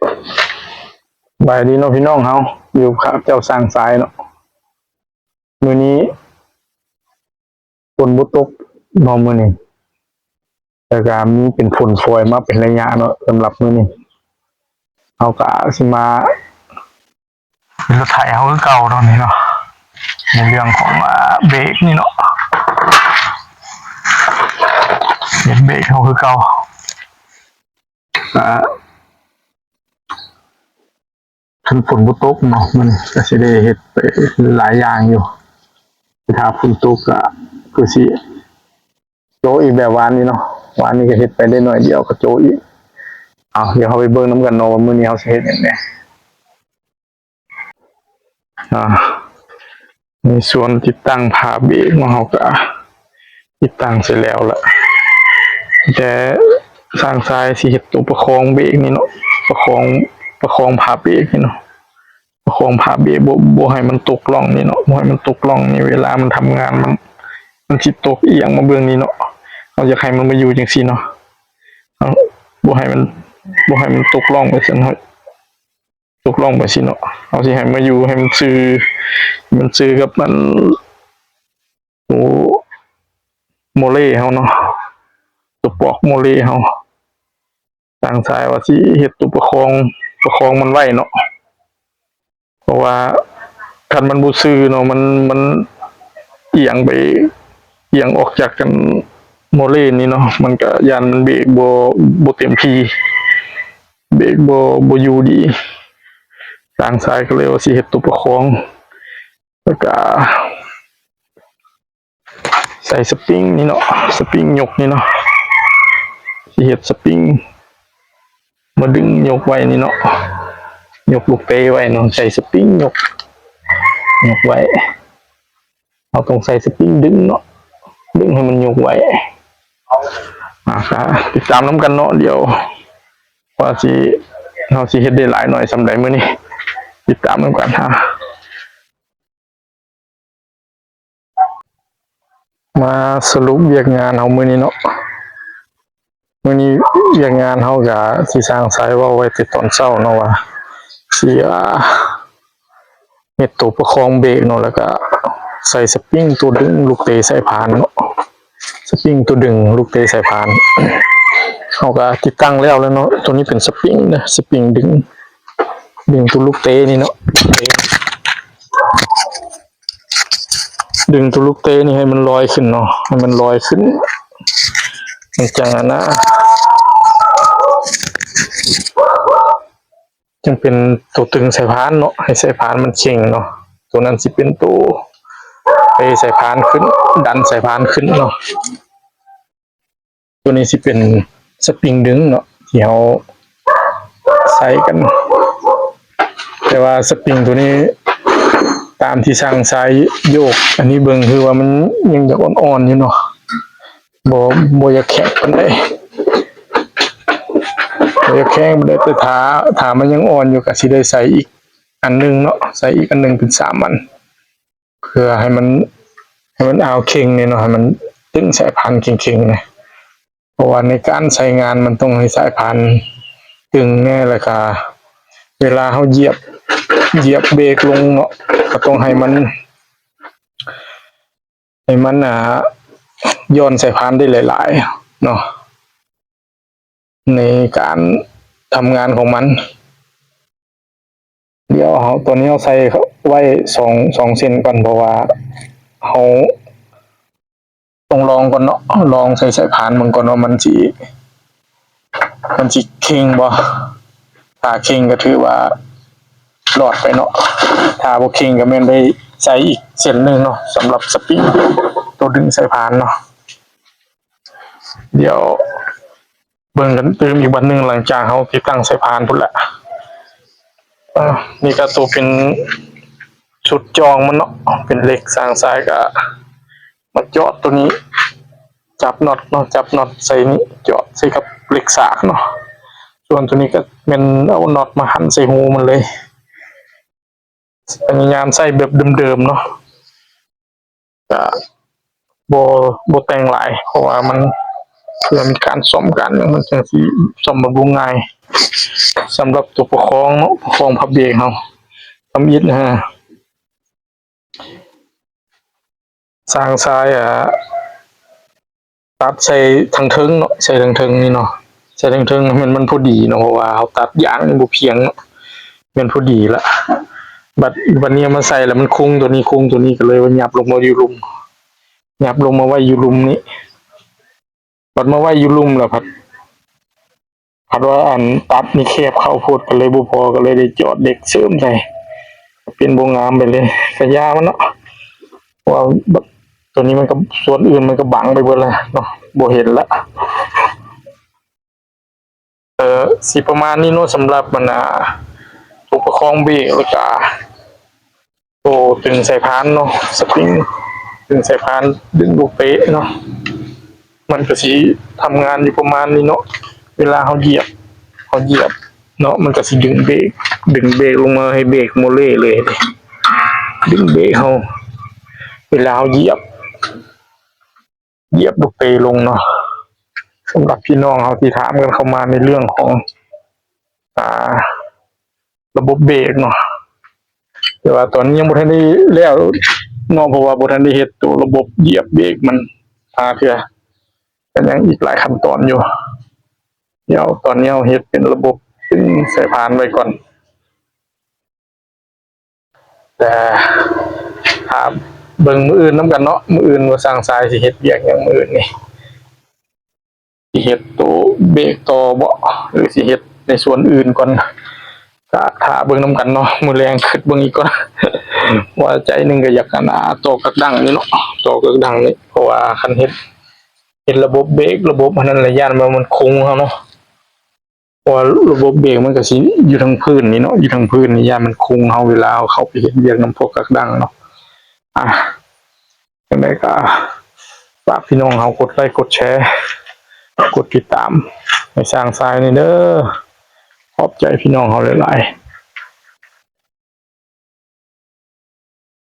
ສະບາຍດີເນາະພີ່ນ້ອງເຮົາ ຢູ່ກັບເຈົ້າຊ່າງຊາຍເນາະ. ມື້ນີ້ຝົນບໍ່ຕົກເນາະມື້ນີ້ ແລ້ວກະມີເປັນຝົນຝອຍມາເປັນໄລຍະເນາະ. ສຳລັບມື້ນີ້ເຮົາກະຊິມາ ເປັນລົດໄຖເຮົາຄືເກົ່າເນາະນີ້ເນາະ ໃນເລື່ອງຂອງ ອາ ເບຣກນີ້ເນາະ ເຮັດເບຣກເຮົາຄືເກົ່າ. ອາ ຄັນຝົນບໍ່ຕົກເນາະ ມັນກະຊິໄດ້ເຮັດໄປຫຼາຍຢ່າງຢູ່ ແຕ່ຖ້າຝົນຕົກກະຄືຊິໂຈະອີກແບບວານນີ້ເນາະ. ວານນີ້ກະເຮັດໄປໄດ້ໜ້ອຍດຽວກະໂຈະອີກ. ເອົາ ດຽວເຮົາໄປເບິ່ງນຳກັນເນາະວ່າມື້ນີ້ເຮົາຊິເຮັດຫຍັງແດ່. ອາ ໃນສ່ວນຕິດຕັ້ງຜ້າເບຣກເນາະ ເຮົາກະຕິດຕັ້ງເສັດແລ້ວລະ ແຕ່ຊ່າງຊາຍຊິເຮັດໂຕປະຄອງເບຣກນີ້ເນາະ ປະຄອງ ປະຄອງຜ້າເບຣກນີ້ເນາະ ປະຄອງຜ້າເບຣກ ບໍ່ ບໍ່ໃຫ້ມັນຕົກຮ່ອງນີ້ເນາະ ບໍ່ໃຫ້ມັນຕົກຮ່ອງນີ້ ເວລາມັນທຳງານ ມັນ ມັນຊິຕົກອຽງມາເບິ່ງນີ້ເນາະ. ເຮົາຢາກໃຫ້ມັນມາຢູ່ຈັ່ງຊີ້ເນາະ ເຮົາບໍ່ໃຫ້ມັນ ບໍ່ໃຫ້ມັນຕົກຮ່ອງໄປຊັ້ນ ເຮົາ ຕົກລົງໄປຊີ້ເນາະ ເຮົາຊິໃຫ້ມາຢູ່ໃຫ້ມັນຊື່ ມັນຊື່ກັບອັນ ໂຕໂມເລເຮົາເນາະ ໂຕປອກໂມເລເຮົາ. ຊ່າງຊາຍວ່າຊິເຮັດໂຕປະຄອງ ປະຄອງມັນໄວ້ເນາະ ເພາະວ່າຄັນມັນບໍ່ຊື່ເນາະ ມັນ ມັນອຽງໄປ ອຽງອອກຈາກກັນໂມເລນີ້ເນາະ ມັນກະຢ້ານມັນເບຣກບໍ່ ບໍ່ເຕັມທີ່ ເບຣກບໍ່ ບໍ່ຢູ່ດີ. ຊ່າງຊາຍກະເລີຍວ່າຊິເຮັດໂຕປະຄອງ ແລ້ວກະໃສ່ສະປຣິງນີ້ເນາະ ສະປຣິງຍົກນີ້ເນາະ ຊິເຮັດສະປຣິງມາດຶງຍົກໄວ້ນີ້ເນາະ ຍົກລູກເຕະໄວ້ເນາະ ໃສ່ສະປຣິງຍົກ ຍົກໄວ້. ເຮົາຕ້ອງໃສ່ສະປຣິງດຶງເນາະ ດຶງໃຫ້ມັນຍົກໄວ້. ອາ ກະຕິດຕາມນຳກັນເນາະ ດຽວວ່າຊິ ເຮົາຊິເຮັດໄດ້ຫຼາຍໜ້ອຍສ່ຳໃດມື້ນີ້ ຕິດຕາມນຳກັນ. ມາສະຫຼຸບວຽກງານເຮົາມື້ນີ້ເນາະ. ມື້ນີ້ວຽກງານເຮົາກະຊິ ຊ່າງຊາຍເວົ້າໄວ້ແຕ່ຕອນເຊົ້າເນາະວ່າ ຊິ ອາ ເຮັດໂຕປະຄອງເບຣກເນາະ ແລ້ວກະໃສ່ສະປຣິງໂຕດຶງລູກເຕະສາຍພານເນາະ ສະປຣິງໂຕດຶງລູກເຕະສາຍພານ ເຮົາກະຕິດຕັ້ງແລ້ວແລ້ວເນາະ. ໂຕນີ້ເປັນສະປຣິງເດີ ສະປຣິງດຶງ ດຶງໂຕລູກເຕະນີ້ເນາະ ດຶງໂຕລູກເຕະນີ້ໃຫ້ມັນລອຍຂຶ້ນເນາະ ໃຫ້ມັນລອຍຂຶ້ນ ມັນຈັ່ງອັນນະ ຈັ່ງເປັນໂຕຕຶງສາຍພານເນາະ ໃຫ້ສາຍພານມັນເຄັ່ງເນາະ. ໂຕນັ້ນຊິເປັນໂຕເຕະສາຍພານຂຶ້ນ ດັນສາຍພານຂຶ້ນເນາະ. ໂຕນີ້ຊິເປັນສະປຣິງດຶງເນາະ ທີ່ເຮົາໃສ່ກັນ ແຕ່ວ່າສະປຣິງໂຕນີ້ ຕາມທີ່ຊ່າງຊາຍໂຍກອັນນີ້ເບິ່ງ ຄືວ່າມັນຍັງຢາກອ່ອນໆຢູ່ເນາະ ບໍ່ ບໍ່ຢາກແຂງປານໃດ ບໍ່ຢາກແຂງປານໃດ. ແຕ່ຖ້າ ຖ້າມັນຍັງອ່ອນຢູ່ ກະຊິໄດ້ໃສ່ອີກອັນໜຶ່ງເນາະ ໃສ່ອີກອັນໜຶ່ງເປັນສາມອັນ ເພື່ອໃຫ້ມັນ ໃຫ້ມັນເອົາເຄັ່ງແດ່ເນາະ ໃຫ້ມັນຕຶງສາຍພານເຄັ່ງໆແດ່ ເພາະວ່າໃນການໃຊ້ງານມັນຕ້ອງໃຫ້ສາຍພານຕຶງແດ່ ແລ້ວກະເວລາເຮົາຢຽບ ຢຽບເບຣກລົງເນາະ ກະຕ້ອງໃຫ້ມັນ ໃຫ້ມັນ ອ່າ ຢ່ອນສາຍພານໄດ້ຫຼາຍໆເນາະ ໃນການທຳງານຂອງມັນ. ດຽວເຮົາ ຕອນນີ້ເຮົາໃສ່ໄວ້ສອງ ສອງເສັ້ນກ່ອນ ເພາະວ່າເຮົາຕ້ອງລອງກ່ອນເນາະ ລອງໃສ່ສາຍພານເບິ່ງກ່ອນວ່າມັນຊິ ມັນຊິເຄັ່ງບໍ່. ຖ້າເຄັ່ງກະຖືວ່າລອດໄປເນາະ ຖ້າບໍ່ເຄັ່ງກະແມ່ນໄດ້ໃສ່ອີກເສັ້ນໜຶ່ງເນາະ ສຳລັບສະປຣິງໂຕດຶງສາຍພານເນາະ. ດຽວເບິ່ງກັນຕື່ມອີກບັດໜຶ່ງ ຫຼັງຈາກເຮົາຕິດຕັ້ງສາຍພານພຸ້ນແຫຼະ. ເອີ ນີ້ກະໂຕເປັນຊຸດຈ່ອງມັນເນາະ ເປັນເຫຼັກ ຊ່າງຊາຍກະມາຈອດໂຕນີ້ ຈັບນັອດເນາະ ຈັບນັອດໃສ່ນີ້ ຈອດໃສ່ກັບເຫຼັກສາກເນາະ. ສ່ວນໂຕນີ້ກະແມ່ນເອົານັອດມາຫັນໃສ່ຮູມັນເລີຍ. ພະຍາຍາມໃຊ້ແບບເດີມໆເນາະ ກະບໍ່ ບໍ່ແຕ່ງຫຼາຍ ເພາະວ່າມັນ ເພື່ອມີການສ້ອມການຫຍັງ ມັນຈັ່ງຊິສ້ອມບຳລຸງງ່າຍ. ສຳລັບຕົວປະຄອງເນາະ, ປະຄອງພັບເບຣກເຮົາ ທຳອິດນະ ຊ່າງຊາຍ ອ່າ ຕັດໃສ່ທາງເທິງເນາະ, ໃສ່ທາງເທິງນີ້ເນາະ, ໃສ່ທາງເທິງໃຫ້ມັນ ມັນພໍດີເນາະ, ເພາະວ່າເຮົາຕັດຢາງມັນບໍ່ພຽງເນາະ, ແມ່ນພໍດີລະ. ບັດ ບັດນີ້ເອົາມາໃສ່ແລ້ວມັນຄຸງຕົວນີ້, ຄຸງຕົວນີ້ ກໍເລີຍວ່າຫຍັບລົງມາຢູ່ລຸ່ມ, ຫຍັບລົງມາໄວ້ຢູ່ລຸ່ມນີ້. ບັດມາໄວ້ຢູ່ລຸ່ມແລ້ວພັດ ພັດວ່າອັນຕັດນີ້ແຄບເຂົ້າໂພດ ກໍເລີຍບໍ່ພໍ ກໍເລີຍໄດ້ຈອດເຫຼັກເສີມໃສ່ ເປັນບໍ່ງາມໄປເລີຍ ກະຢ່າມັນເນາະ. ເພາະວ່າໂຕນີ້ມັນກໍ ສ່ວນອື່ນມັນກໍບັງໄປເບິດແລ້ວເນາະ ບໍ່ເຫັນລະ. ເອີ ຊິປະມານນີ້ເນາະ ສຳລັບອັນນ່າ ໂຕປະຄອງເບຣກ ແລ້ວກະ ໂຕຕຶງສາຍພານເນາະ, ສະປຣິງຕຶງສາຍພານດຶງລູກເຕະເນາະ, ມັນກໍຊິທຳງານຢູ່ປະມານນີ້ເນາະ. ເວລາເຮົາຢຽບ ເຮົາຢຽບເນາະ ມັນກໍຊິດຶງເບຣກ ດຶງເບຣກລົງມາໃຫ້ເບຣກບໍ່ເລເລີຍ, ດຶງເບຣກເຮົາ ເວລາເຮົາຢຽບ ຢຽບລູກເຕະລົງເນາະ. ສຳລັບພີ່ນ້ອງເຮົາທີ່ຖາມກັນເຂົ້າມາໃນເລື່ອງຂອງ ອ່າ ລະບົບເບຣກເນາະ, ແຕ່ວ່າຕອນນີ້ຍັງບໍ່ທັນໄດ້ແລ້ວເນາະ ເພາະວ່າບໍ່ທັນໄດ້ເຮັດໂຕລະບົບຢຽບເບຣກມັນຫາເທື່ອ, ກໍຍັງອີກຫຼາຍຂັ້ນຕອນຢູ່. ດຽວຕອນນີ້ເຮົາເຮັດເປັນລະບົບເປັນສາຍພານໄວ້ກ່ອນ. ແຕ່ຖ້າເບິ່ງມື້ອື່ນນຳກັນເນາະ, ມື້ອື່ນວ່າຊ່າງຊາຍຊິເຮັດວຽກຫຍັງມື້ອື່ນນີ້, ຊິເຮັດໂຕເບຣກຕໍ່ບໍ ຫຼືຊິເຮັດໃນສ່ວນອື່ນກ່ອນ, ກະຖ້າເບິ່ງນຳກັນເນາະ. ມື້ແລງຄິດເບິ່ງອີກກ່ອນ ວ່າໃຈໜຶ່ງກໍຢາກອັນນ່າຕໍ່ກັກດັງນີ້ເນາະ, ຕໍ່ກັກດັງນີ້, ເພາະວ່າຄັນເຮັດ ເຮັດລະບົບເບຣກ ລະບົບອັນນັ້ນລະ ຢ້ານວ່າມັນຄຸງເຮົາເນາະ. ເພາະວ່າລະບົບເບຣກມັນກໍຊິຢູ່ທາງພື້ນນີ້ເນາະ, ຢູ່ທາງພື້ນນີ້ ຢ້ານມັນຄຸງເຮົາເວລາເຮົາເຂົ້າໄປເຮັດວຽກນຳພວກກັກດັງເນາະ. ອ່າ ຈັ່ງໃດກໍຝາກພີ່ນ້ອງເຮົາກົດໄລກົດແຊ ກົດຕິດຕາມໃຫ້ຊ່າງຊາຍນີ້ເດີ. ຂອບໃຈພີ່ນ້ອງເຮົາຫຼາຍໆ.